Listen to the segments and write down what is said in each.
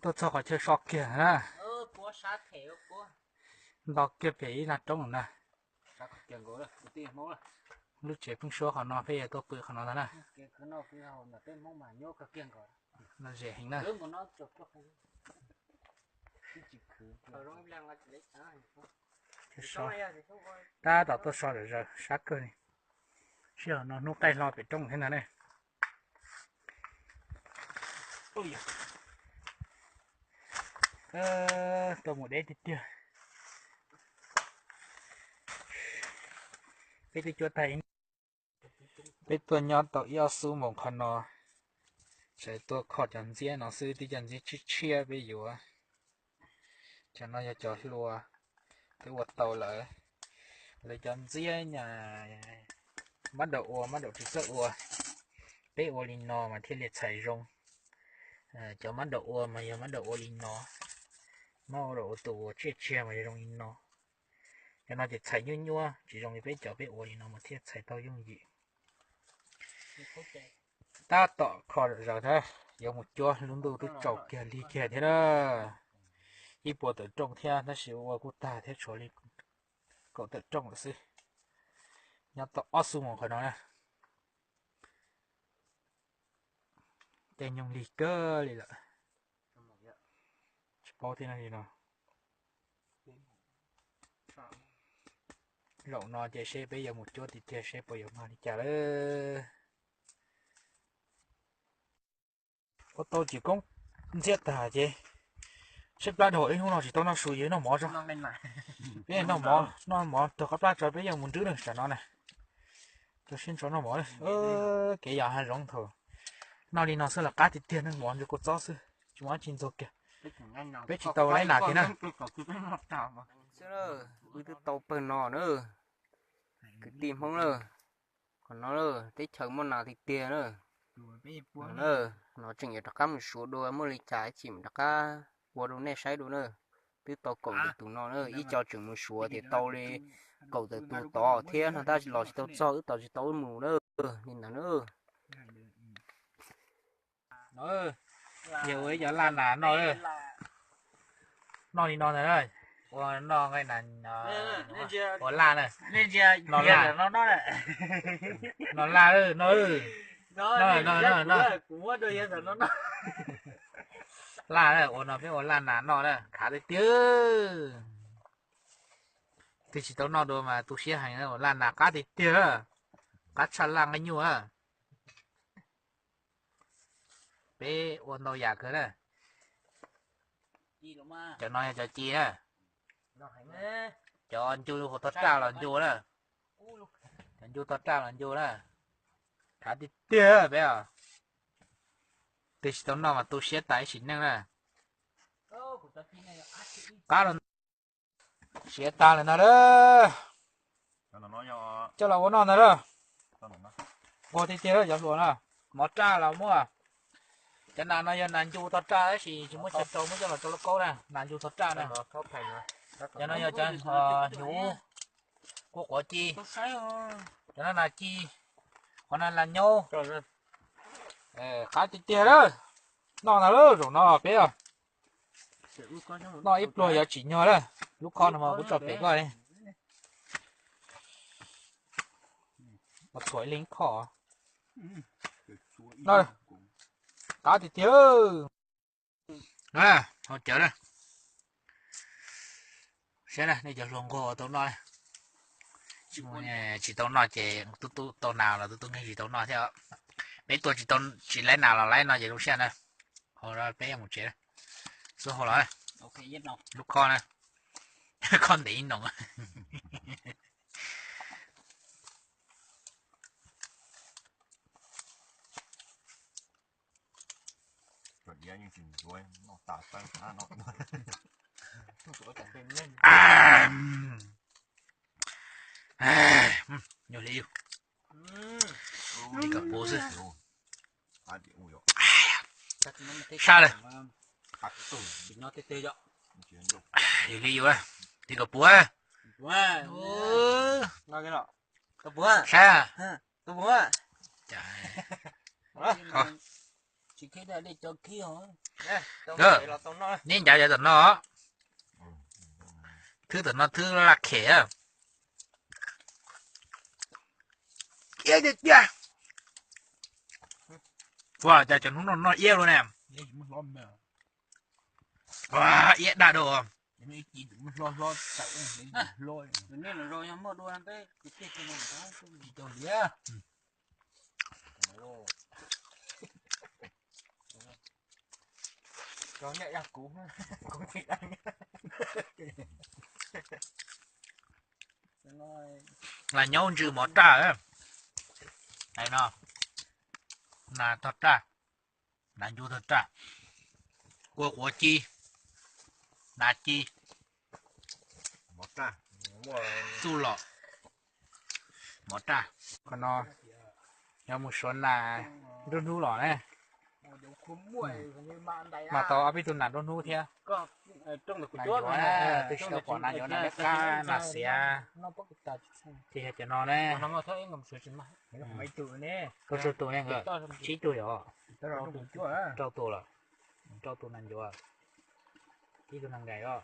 Tuaj txog qhov chaw so kiag na, nto kiag pem ib nag roob na. Lub tsev pheeb suab qhov no peb yuav tuaj pw qhov no ntag na. Lom zem heev na. Tab tom tuaj so zom zaws sab kawg li. Sij hawm no hnub qaij hlo pem roob thiab ntag ne. Tuaj mus deb tiag tiag. Peb twb cuab tag ib, peb tuaj nyob tau ib ob xuab moos qhov no, tseem tuaj kho cov ntxiab no xwb, twb cov ntxiab tshiab tshiab peb yuav. Cov no yog cov hlua, peb ua tau lawm. Lawv cov ntxiab nyaj mab daum ua mab daum tsis txawj ua, peb ua li no mas thiaj li txhais zoo. Cov mab daum ua mas yog mab daum ua li no, mab daum ua tus ua tsiaj tsiag mas yog zoo li no. Cov no ces txhais nyuaj nyuaj tsis zoo li peb cov, peb ua li no mas thiaj txhais tau yooj yim. Tab tom kho zom zaws thiab, yuav mus cuab, lub ntuj twb tsaus kiag lig kiag thiab na. Ib puas tawm rooj thiab tab sis ua kuj tag thiab, tshuav li kaum tawm rooj lawm xwb. Nyob tau ob xuab moos qhov no na. Caij nyoog lig kawg li lawm. Tsis paub thiab no li no. Zaum no ces seb peb yuav mus cuab tiag tiag seb puas yuav mag li cas lawm. Ua tau cim koob ntxiab tag ces seb plab dhau, ib hnub no tsis tau noj su, yuav noj mov tso. Peb noj mov, noj mov rau qab plab tso, peb yuav mus nrwb na, tam no na. Rau siab ntso noj mov. Kev yos hav zoov thaum noj li no xwb los qab tiag tiag, noj mov ntsuag kua txob xwb, tsis muaj dab tsi ntxuag kiag. Peb tsis tau laib nas kiag na. Wb twb tau pawg no na, kwv tij Hmoob na. Qhov no teb chaws muaj nas tiag tiag na. No tseem yuav rov qab mus suav dua muaj li cas ib chim mam rov qab ua rau nej saib dua na. Twb tau kaum tus no na, ib co tseem mus suav tias tau li kaum tawm tus tod thiab no tab los tsis tau txog, wb tos tsis tau wb mus na. Li ntawd na. Yog ua ib cov laj nas noj, noj li no ntag na. Ua noj nqaij nas, ua laj na. Noj laj, noj, noj, noj. Laj na, ua no peb ua laj nas noj na, khav tiag tiag. Twb tsis tau noj dua mas tu siab heev, ua laj nas qab tiag tiag, qab tshaj laj nqaij nyuj. Peb ua ntau yam kawg na. Cov no yog cov ci na. Cov ncu hauv tog raj los ncu na. Cov ncu tog raj los ncu na. Khav tiag tiag peb os. Twb tsis tau noj mas tu siab tas ib sim neej na. Qab los siav tag lawm ntag lauj. Coj los ua noj ntag lauj. Nquag tiag tiag lauj cov hluas na. Mov raj los muaj. Cov nas no yog nas ncu tog raj tab sis tsis muab tso rau, muab coj los rau lauj kaub na, nas ncu tog raj na. Cov no yog cov hnyuv, kua quav ci. Cov no nas ci, qhov no nas nyaub. Qab tiag tiag lauj. Noj ntag lauj, zaum no peb noj ib pluag yuav tsim nyog lawm. Lub khob no mas kuv tso pem koj li. Ua txhuam ib leeg khob. Qab tiag tiag. Hau cawv na. Saib na, nej cov hluas nquag tau noj na. Tsis tau noj ces tub tub tau nas los tub tub nkeeg tsis tau noj thiab. Peb tuaj tsis tau, tsis laib nas los laib no ces zoo siab na. Hau peb mus tsev. Xub hau los. Lub khob na. Khob ntev ib noom. Nyuaj li yus. Li kom puv xwb. Sab lawm. Yus li yus, li kom puv. Sab. Neb ncav cov tom no, thwb tom no thwb laj khem. Iab tiag tiag. Ua cas cov hnub no noj iab luaj ne. Iab daj dua. Las nyob ntsws mov raj. Hais no, nas tog raj, nas ncuav tog raj, kua quav ci, nas ci, txuj lom, mov raj. Qhov no yog mus suav nas nruab hnub los ne, mas tau ob peb tug nas nruab hnub thiab. Nas yuav, twb tsis tau pom nas yuav, nas liab qab, nas xiav, ces yog cov no ne. Koj tsawg tus ne nkawd? Tsib tug yom? Rau tus lawm, rau tus nas ncuav, ib tug nas nkais os.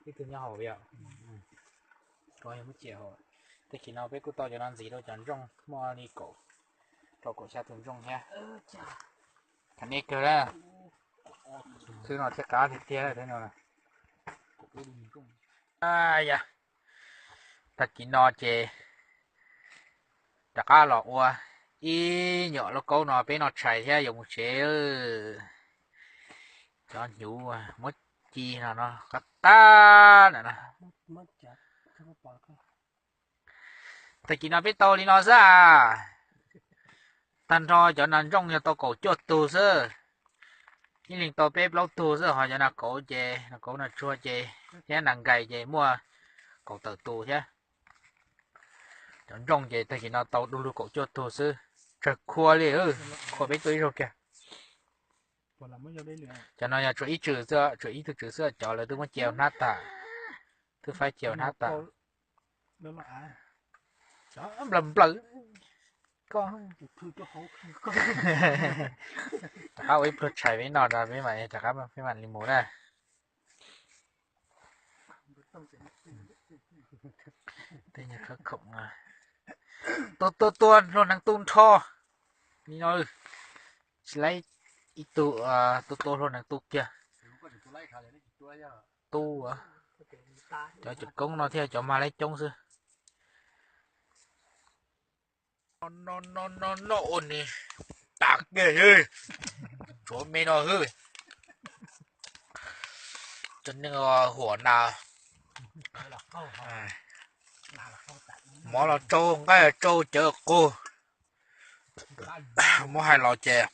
Ib tug nyob hauv yom. Tag kis no peb kuj tau cov no ntxiv rau cov ntsooj muaj li kaum, rau kaum xya tus ntsooj thiab. Khas nej kawg na. Xwb no thiaj qab tiag tiag no. Yog, tag kis no ces rov qab los ua ib nyuam lauj kaub no peb noj tshais thiab yuav mus tsev. Cov hnyuv muab ci no no qab tag na. Tag kis no peb tau li no xwb as. Tag nrho cov nas ntsooj yog tau kaum cuaj tug xwb. Ib leeg tau peb plaub tug xwb, ho cov nas kauv ces, nas kauv nas tsuag ces thiab nas nkais ces muaj kaum tawm tus thiab. Cov ntsooj ces tag kis no tau du lug kaum cuaj tug xwb. Tsawg khua li, khua peb tuaj ib zaug kiag. Cov no yog tsuas ib tswm xwb, tsuas ib tug tswm xwb, cov lawv twb muab cia hnab tas, twb faib cia hnab tas. Nplawm nplawm, koj rov qab ua ib pluag tshais peb noj, peb mam rov qab peb mam li mus na. Tej nyuag khawb khoom, tua tua tua hlua hneev tu nrho li no, tsis laib ib tug, tua tua hlua hneev tu kiag. Tu, cov cov koob no thiaj cov mag laib coob xwb. No no no ua ni, tas kiag hwb, tshuav me no hwb. Cov neeg huam nas, mov los tsau, nqaij los tsau, cawv qug. Muab hais los ces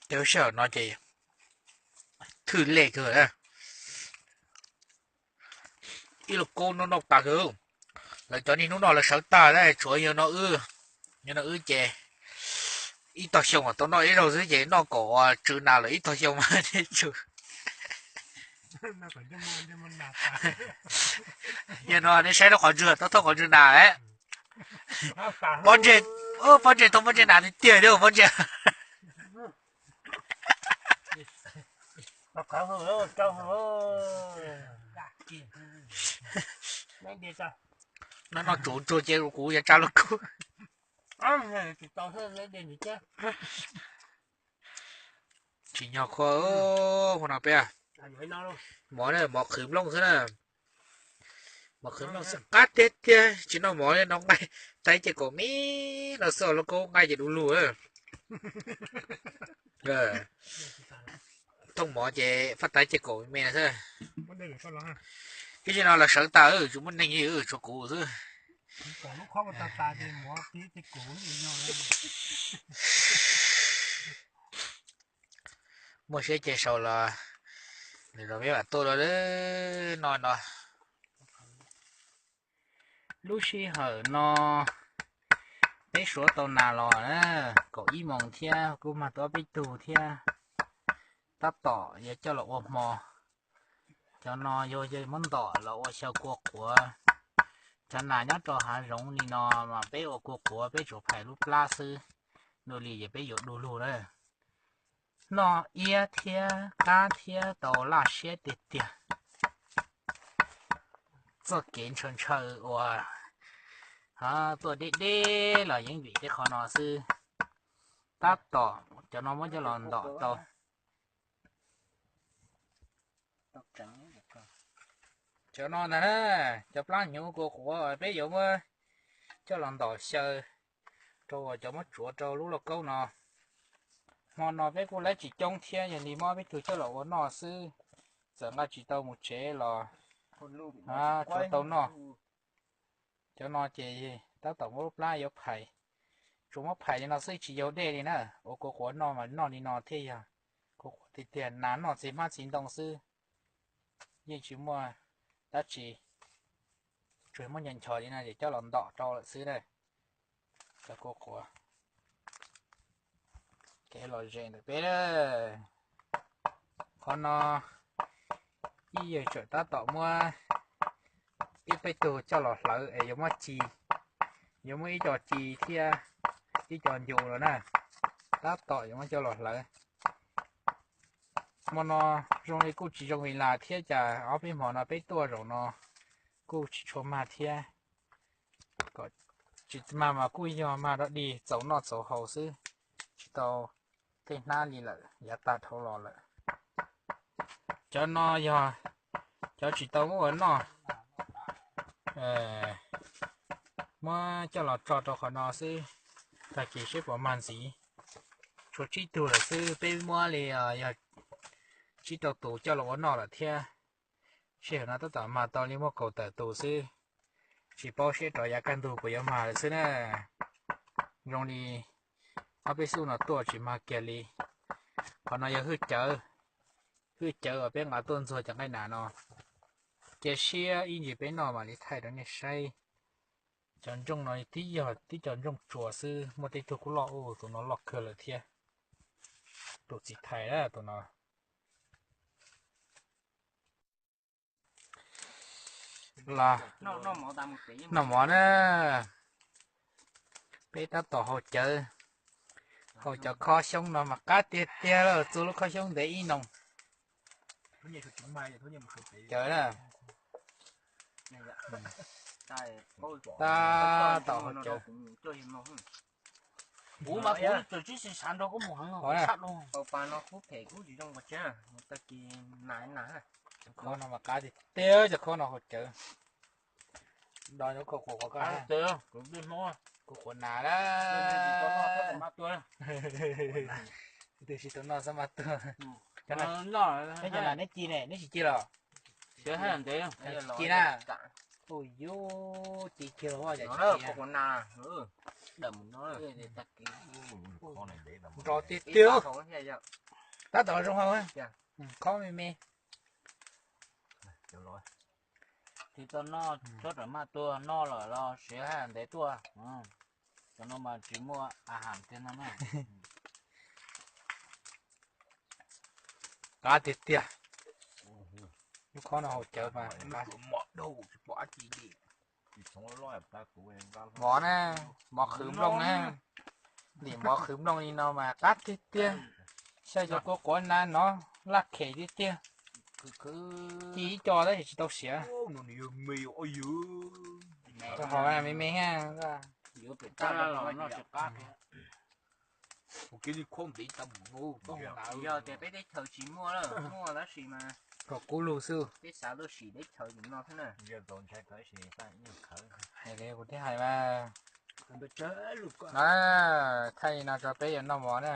tej lub sij hawm no ces thwj lej kawg. Ib lub koob no noj tas kawg. Lawv cov niaj hnub no lawv sawv tag, tshuav yawg no wb, yawg no wb ces ib tog xyoo tau noj ib zaug xwb ces noj kom tsw nas lawm ib tog xyoo mas thiaj tsw. Yog no nej saib rau qhov ntswg, tau thauj qhov ntswg nas. Pob ntseg, pob ntseg thauj pob ntseg nas tiag tiag thiab pob ntseg. No noj tsuav tsuag ces kuv yuav tsa lub kub. Tsis nyog qhua, hu no peb mov, mov qhwv nplooj xwb na. Mov qhwv nplooj xwb qab tiag tiag, tsis noj mov li no nqaij, taib ces kaum me no xwb, lub koob nqaij ces du lug. Thooj mov ces faj taib ces kaum me me no xwb. Ib zaug no lawv sawv tas, tsis muaj neeg li, tshuav kuv xwb. Muaj siab ces sau los, nws los peb mam tuaj dua no no. Lub sij hawm no peb suav tau nas los na, kaum ib moos thiab, kuj mag tau ob peb tug thiab. Tab tom yuav coj los ua hmo. Cov no yog yawg muab ntom los ua xyaw kua quav. Cov nas nyob rau hav zoov li no mas peb ua kua quav peb tsuas phais lub plab xwb. Dua li ces peb yuav du lug na. Noj iab thiab qab thiab tau laj siab tiag tiag. Txoj kev ntshaw ntshaw uas tuaj deb deb los yeej vim tej qhov no xwb. Tab tom cov no muab coj los ntom tau. Cov no ntag na, cov plab hnyuv kua quav peb yuav muab coj los ntom xyaw rau uas cov muab tsuav rau lub lauj kaub no. Hmo no peb kuj laib tsis coob thiab, yog li muab peb tug coj los ua noj xwb, txawm nqa tsis tau mus tsev los tsuav tau noj. Cov no ces tab tom muab lub plab yuav phais, tsuas muab phais li no xwb tsis yau dej li na. Ua kua quav noj mas noj li no thiaj yog kua quav tiag tiag. Nas noj txiv hmab txiv ntoo xwb, yeej tsis muaj dab tsi, tsuas muab ncho ncho li no ces coj los ntom rau lawm xwb na. Cov kua quav, kev lom zem ntawm peb. Qhov no ib yawg tseem tab tom muab ib peb tug coj los hlawv es yuav muab ci, yuav muab ib co ci thiab ib co ncu los na, tab tom yuav muab coj los hlawv. Hmo no zoo li kuj tsis zoo vim las thiab cas ob peb hmo no peb tuaj zaum no kuj tsis tshua mag thiab. Kom tsis mag mas kuj yog mag dog dig txaus noj txaus haus xwb, tsis tau tej hnab li lawm, yav tag dhau los lawm. Cov no yog cov tsis tau muab ua noj, muab coj los tso rau qhov no xwb, tag kis seb puas mag ntxiv. Tshuav tsib tug lawm xwb, peb muab li yog tsib rau tus coj los ua noj lawm thiab. Sij hawm no tab tom mag tau li muaj kaum tawm tus xwb, tsis paub seb rov yav kaj ntug puas yuav mag lawm xwb na. Zoo li ob peb xub no tuaj tsis mag kiag li. Qhov no yog hwj cawv, hwj cawv uas peb nqa tuaj ntxuag cov nqaij nas no. Cia siab ib ntsis peb noj mam li thaij rau nej saib. Cov ntsooj no tib yog tib co ntsooj tsuas xwb, muaj tej tug kuj loj ub, tus no loj kawg lawm thiab. Tus txiv thais na tus no. Los noj mov na, peb tab tom haus cawv, haus cov khob xyoob no mas qab tiag tiag, txua lub khob xyoob ntev ib noo. Cawv na, tab tom haus cawv. Kuv mas kuv tseem tsis xav nrog koj mus heev, kuv tshaj loo. Tag kis nas nas. Cov khob no mas qab tiag tiag, cov khob no haus cawv. Do cov kua quav, kua quav nas na. Twb tsis tau noj xab maj tuaj. Neb cov nas neb ci ne, neb tsis ci los? Tsis ci na. Ui yus, ci kiag los, nrov tiag tiag. Tab tom zoo hau, khob me me. Tsis tau noj, txhob ram maj tuaj, noj lawm los siav haj ntev tuaj. Cov no mas tsis muaj a ham tiag no na. Qab tiag tiag. Lub khob no haus cawv mas. Mov na, mov qhwv nplooj na. Nim mov qhwv nplooj li no mas qab tiag tiag. Saib cov kua quav nas no, laj khem tiag tiag. Ci ib co tab sis tsis tau siav. Ho me me. Yog tias peb teb chaws tsis muaj, muaj tab sis mas kom kub lug xwb. Peb xav tuaj sim teb chaws no thiab na. Hais li kuv twb hais mas. Thaij li no rau peb yuav noj mov na.